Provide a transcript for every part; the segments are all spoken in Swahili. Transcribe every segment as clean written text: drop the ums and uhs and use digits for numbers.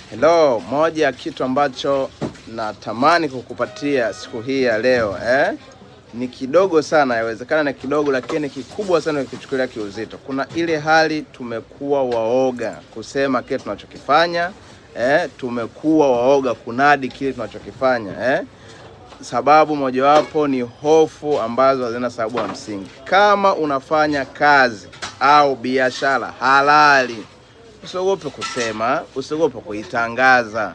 Hello, moja ya kitu ambacho natamani kukupatia siku hii ya leo ni kidogo sana, yawezekana ni kidogo, lakini kikubwa sana ukichukulia kiuzito. Kuna ile hali tumekuwa waoga kusema kile tunachokifanya tumekuwa waoga kunadi kile tunachokifanya. Sababu mojawapo ni hofu ambazo hazina sababu ya msingi. Kama unafanya kazi au biashara halali, usiogope kusema, usiogope kuitangaza.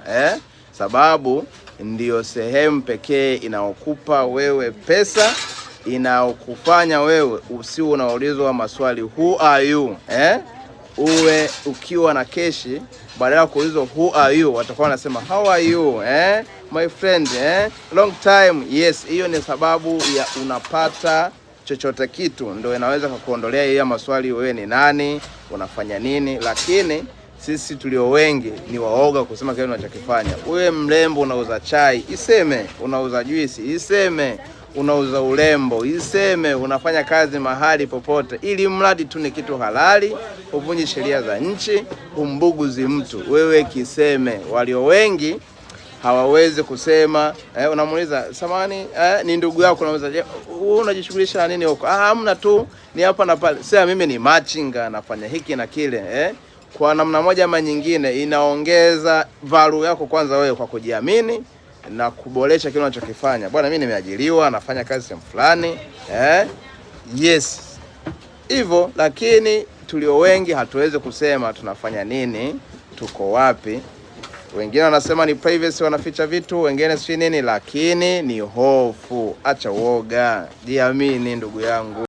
Sababu ndiyo sehemu pekee inayokupa wewe pesa, inaokufanya wewe usiwe unaulizwa maswali who are you? Uwe ukiwa na keshi, badala ya kuulizwa who are you, watakuwa wanasema how are you, my friend, long time. Yes, hiyo ni sababu ya unapata chochote kitu, ndio inaweza kukuondolea hiyo maswali, wewe ni nani, unafanya nini. Lakini sisi tulio wengi ni waoga kusema kile unachokifanya. Uwe mrembo unauza chai, iseme. Unauza juisi, iseme. Unauza urembo, iseme. Unafanya kazi mahali popote, ili mradi tu ni kitu halali, huvunji sheria za nchi, humbuguzi mtu, wewe kiseme. Walio wengi hawawezi kusema unamuuliza samani ni ndugu yako, unauliza je, wewe unajishughulisha na nini huko? Ah, hamna tu, ni hapa na pale. Sasa mimi ni machinga, nafanya hiki na kile. Kwa namna moja ama nyingine inaongeza value yako kwanza wewe kwa kujiamini na kuboresha kile unachokifanya. Bwana, mimi nimeajiriwa, nafanya kazi sehemu fulani. Yes, hivyo. Lakini tulio wengi hatuwezi kusema tunafanya nini, tuko wapi. Wengine wanasema ni privacy, wanaficha vitu, wengine si nini, lakini ni hofu. Acha uoga, jiamini ndugu yangu.